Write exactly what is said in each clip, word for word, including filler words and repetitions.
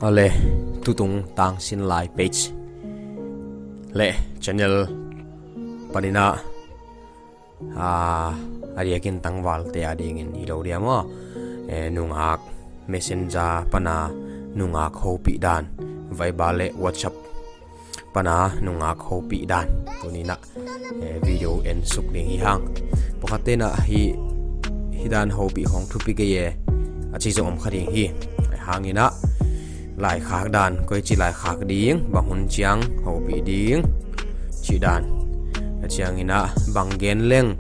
A le, tutung Tangsin Lai page le channel panin ah, a, a diakin tangvalte a dingin hi lo dia maw? E, nungak Messenger pana nungak hopih dan, Viber le WhatsApp pana nungak hopih dan tuni in ah, e, video en suk ding hi hang. Pawlkhatte in ah hi, hi dan hopih khawng thupi kei e, a ci zong om kha ding hi. Hang in ah laikhak dan, koici laikhak ding, bang hun ciang hopih ding cih dan, a ciangin ah bang gen leng,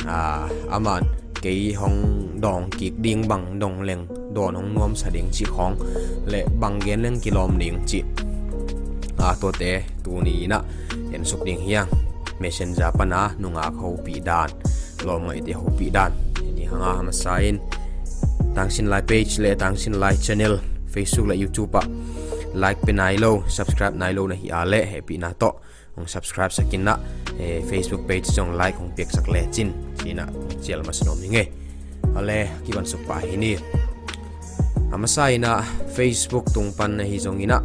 a, aman kei hong dawng kik ding, bang dong leng dawn hong nuamsa ding cih khawng le bang gen leng kilawm ding cih, a, tuate tuni in ah en suk ding hi hang. Messenger pana nungak hopih dan, lawmngaihte hopih dan. Ni hang a, a masa in Tangsin Lai page le Tangsin Lai channel, Facebook le YouTube ah like pe nai lo, subscribe nai lo na hi a le, hehpihna tawh hong subscribe sak in ah, e, Facebook page zong like hong piaksak lecin ci in ah cial masa nuam hi ing e. A le, kiban suk pah hi ni. A masa in ah Facebook tung pan ahi zongin ah,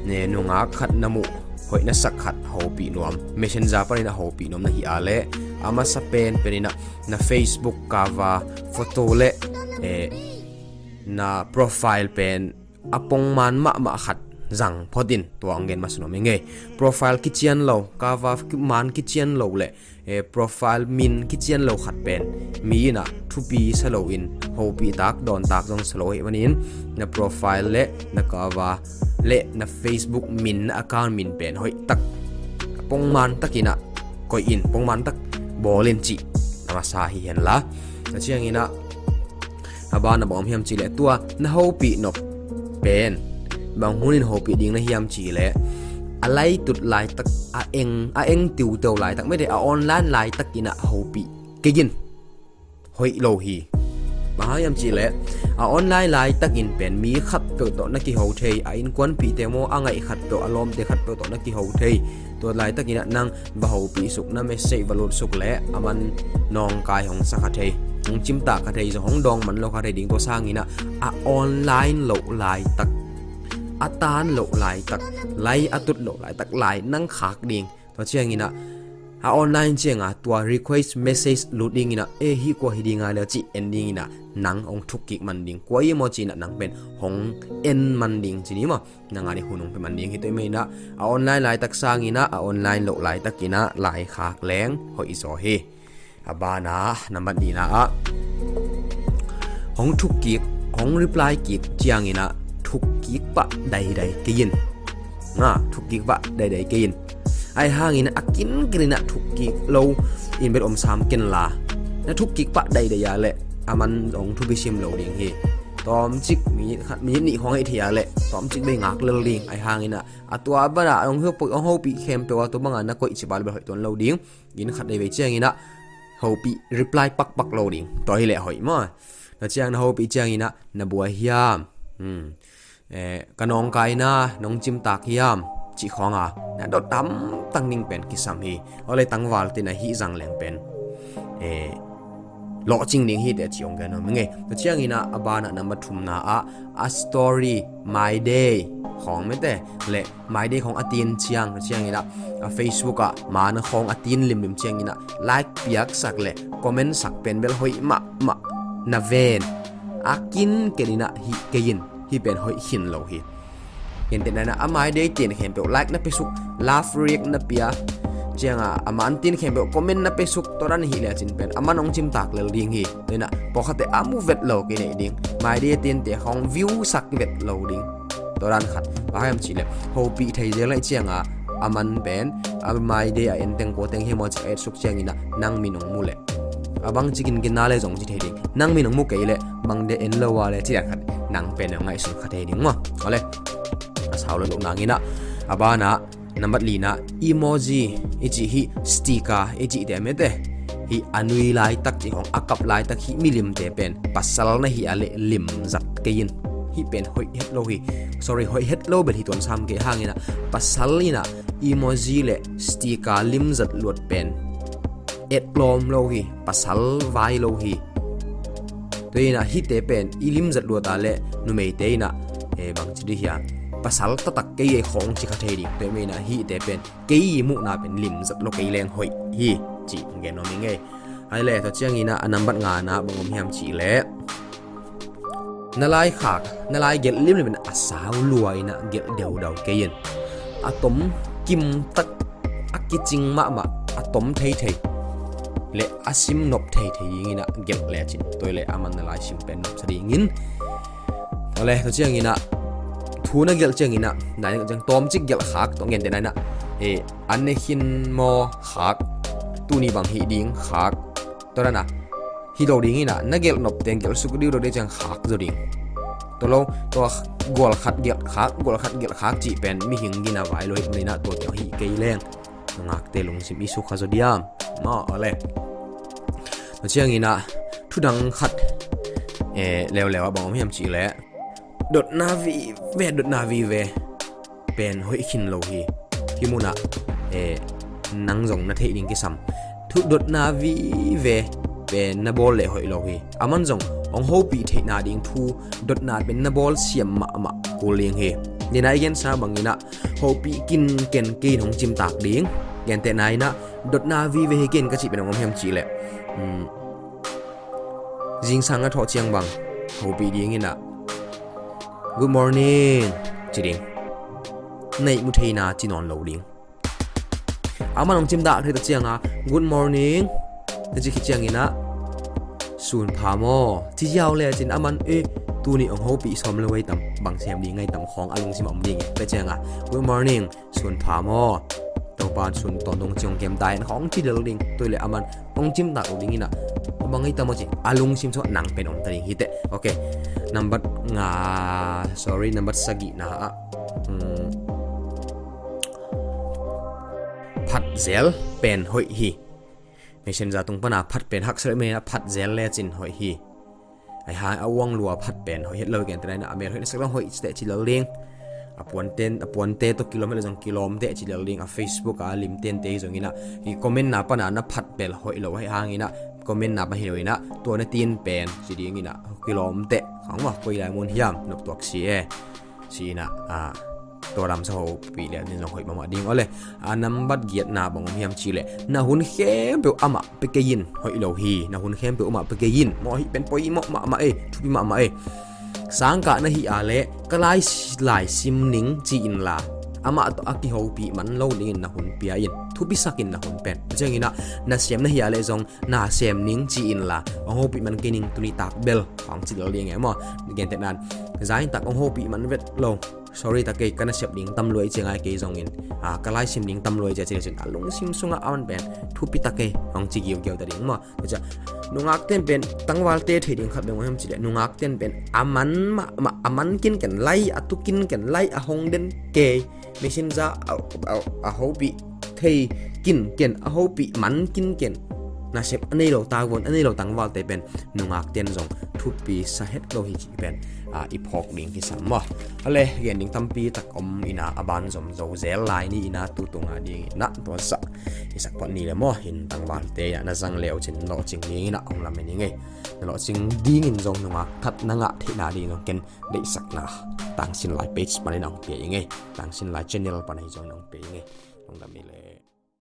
ne, nungak khat na muh, hoih na sak khat hopih nuam, Messenger panin ah hopih nuam na hi a le, a masa pen pen in ah na Facebook cover photo le, e, na profile pen a pongman mahmah khat zang phot in, tua hong gen masa nuam ing e. Profile kician lo, cover man kician lo le, e, profile min kician lo khat pen mi in ah thupi sa lo in, hopih tak dawn tak zong sa lo ahih manin, na profile le na cover le na Facebook min, na account min pen hoih tak, pongman tak in ah koih in, pongman tak bawl in cih a masa hi hen la. A ciangin ah a ban ah bang om hiam cih leh, tua na hopih nop pen bang hun in hopih ding na hiam cih leh, a laitut laitak, a eng, a eng tiuteu laitak, mete, a online laitak in ah hopih kei in, hoih lo hi. Bang hang hiam cih leh, a online laitak in pen mi khatpeuh tawh na kiho thei, a innkuanpihte maw, a ngaih khatpeuh, a lawmte khatpeuh tawh na kiho thei. Tua laitak in ah nang va hopih suk, na message va lut suk le, aman nawngkai hong sa kha thei, hong cimtak kha thei, zong hong dawng man lo kha thei ding. Tua sangin ah a online loh laitak, a tan loh laitak, lai a tut loh laitak lai nang khak ding. Tua ciangin ah a online ciang a tua request message lut ding in ah, e, hih kua hi ding a le cih en ding in ah nang hong thuk kik man ding. Kua hi maw ci in ah nang pen hong en man ding ci ni maw. Nang a ding hun hong pia man ding hi. Tua ahih manin ah a online laitak sangin ah a online loh laitak in ah laikhak leng hoih zaw hi. A ban ah nambat nihna ah hong thuk kik, hong reply kik ciangin ah thuk kik pah daidai kei in. Na thuk kik pah daidai kei in. Ahih hangin a kinkin in ah thuk kik lo in bel om sam ken la, na thuk kik pah daidai a leh aman hong thupi sim lo ding hi. Tawmcik minit khat, minit nih khawng ahih thei a leh tawmcik bei ngak lel ding. Ahih hangin ah a tua ban ah hong hopih, hong hopih khempeuh a tua bang a na koih cih bel hoih tuan lo ding. Gin khat daidai ciangin ah hopih, reply pakpak lo ding. Tua hi leh hoih maw. Tua ciang na hopih ciangin ah na bua hiam, hmm, e, ka nawngkaina nong cimtak hiam cih khawng a na dot tamtang ding pen kisam hi. Aw le, tangvalte in ah hih zang leng pen, e, lawhcing ding hi teh ci hong gen nuam ing e. Tua ciangin ah a ban ah nambat thumna ah a story, My Day khawng, mete, le My Day khawng a tin ciang, tua ciangin ah a Facebook ah man khawng a tin limlim ciangin ah like piaksak le comment sak pen bel hoih mahmah na ven. A kinkin in ah hih kei in, hih pen hoih khin lo hi. Gentehna in ah a My Day tin khempeuh like na pia suk, love react na pia, ciang a a man tin khempeuh comment na pia suk, tua dan hi lecin pen aman hong cimtak lel ding hi. Tua in ah pawlkhatte a mu vet lo kei neih ding, My Day tinte khawng view sak vet lo ding. Tua dan khat. Bang hang hiam cih leh hopih thei zel na hih ciang a aman pen a My Day a en teng kua teng hi maw cih a et suk ciangin ah nang min hong mu leh, a bangci kinkinna le zong ci thei ding, nang min hong mu kei leh bang dia en lo a le cih dan khat nang pen hong ngaihsun kha thei ding maw. Aw le, a sau lo lo nangin ah a ban ah nambat lina, emoji i cih, hih sticker i cihte, mete, hih a nui laitak cih khawng, a kap laitak hih milimte pen pasal na hih a leh lim zat kei in. Hih pen hoih het lo hi. Sorry, hoih het lo bel hi tuan sam kei hangin ah pasal in ah emoji le sticker lim zat luat pen et lawm lo hi, pasal vai lo hi. Tua in ah hihte pen i lim zat luat a leh numeite in ah eh, bangci dih hiam, pasal taktak kei ei khawng ci kha thei ding. Tua ahih manin ah hihte pen kei muhna pen limzat lo kei leng hoih hi, ci gen nuam ing ei. Ahih leh tua ciangin ah a nambat ngana bang om hiam cih leh, na lai khak, na lai gelh limlim in a sau lua in ah gelh deudau kei in. A tom kimtak, a kicing mahmah, a tom theithei le a sim nop theithei dingin ah gelh lecin, tua leh aman na lai sim pen nopsa dingin. Tua leh tua ciangin ah thu na gelh ciangin ah, na gelh ciang tawmcik gelh khak, tua gentehna in ah, eh, an ne khin maw khak, tuni bang hih ding khak, tua dan a hi lo dingin ah, na gelh nop teng gelh suk diu lo ding ciang khak zaw ding. Tua lo, tua gual khat gelh khak, gual khat gelh khak cih pen mihing gina vai lo ahih manin ah tua teng hih kei leng nungakte lungsim i suk kha zaw diam? Maw, aw le. Tua ciangin ah thudang khat, eh, leuleu ah bang om hiam cih leh, dotna vive, dotna vive pen hoih khin lo hi. Hih munah, eh, nang zong na theih ding kisam. Thu dotna vive pen na bawl leh hoih lo hi. Aman zong hong hopih theihna ding thu dotna pen na bawl siam mahmah kul ding hi. Nina i gensa bangin ah hopih kinken kei in hong cimtak ding. Gentehna in ah dotna vive hi kei in ka cih pen hong om hiam cih leh, um, zingsang a thawh ciang bang hopih dingin ah "Good morning," ci ding. Na ihmu theina ci nawn lo ding. Aman hong cimtak thei ta cianga "Good morning," na ci khit ciangin ah "Sun pha maw?" ci ziau lecin aman, "Eh, tuni hong hopih sawm lo ei tam, bang sem ding ei tam?" khawng a lungsim a om ding. Tua cianga "Good morning, sun pha maw? Topa sun tawntung ci hong kem ta hen," khawng ci lel ding. Tua leh aman hong cimtak lo dingin ah "Bang ei tam aw?" ci a lungsim sungah nang pen om ta ding hi teh. Ok. Nambat nga, sorry, nambat sagihna ah, hmm, phat zel pen hoih hi. Messenger tung pana phat pen haksa lo ahih manin ah phat zel lecin hoih hi. Ahih hang a uang lua phat pen hoih het lo, gentehna in ah a mel hoih na sak dong hoih teh ci lel ding. A puante, a puante tawh kilawm het lo zong kilawm teh ci lel ding. A Facebook a limtente hi zongin ah i comment na pana na phat bel hoih lo ahih hangin ah comment na pan hi lo in ah tua na tin pen ci dingin ah kilawm teh. Khang mah koi lai mun hiam nop tuak si e. Ci-in ah, ah, tua lamsa hopih leh nin zong hoih mahmah ding. Aw le, a nambat giatna bang om hiam cih leh, na hun khempeuh amah pia kei in hoih lo hi. Na hun khempeuh amah pia kei in. Maw, hih pen poimawh mahmah e, thupi mahmah e. Sangkah na hih a leh ka lai, lai sim ning ci inla, amah tawh a kihopih man lo dingin na hun pia in. Thupisak in na hun pen. Ciangin ah nasem na hih a leh zong nasem ning ci inla, hong hopih man kei ning tuni tak bel, hong ci lel ding e maw. Gentehna in, zan tak hong hopih man vet lo, sorry ta kei, ka nasep ding tam lua e ci ngai kei zongin, ah, ka lai sim ding tam lua e ci a ci lecin a lungsim sungah aman pen thupi ta kei hong ci giugiau ta ding maw. Tua ciang nungakten pen tangvalte thei ding khat bang om hiam cih leh, nungakten pen a man mahmah, a man kinken lai, a tu kinken lai, a hong den kei, Messenger a, a, a hopih thei kinken, a hopih man kinken, nasep a nei lo, takvon a nei lo tangvalte pen nungakten zong thupi sa het lo hi cih pen, ah, i phawk ding kisam maw. Aw le, gen ding tampi tak om in ah, a ban zom zo zel lai ni in ah, tu tung a dingin ah tua zah i sak phot ni le maw. Hih tangvalte ah na zang le uh cin lawhcing dingin ah hong lamen ing e. Na lawhcing dingin zong nungak khat na ngah theihna dingin zong ken deihsakna Tangsin Lai page panin ah hong pia ing e. Tangsin Lai channel pan ahi zongin ah hong pia ing e. Hong lam ni le.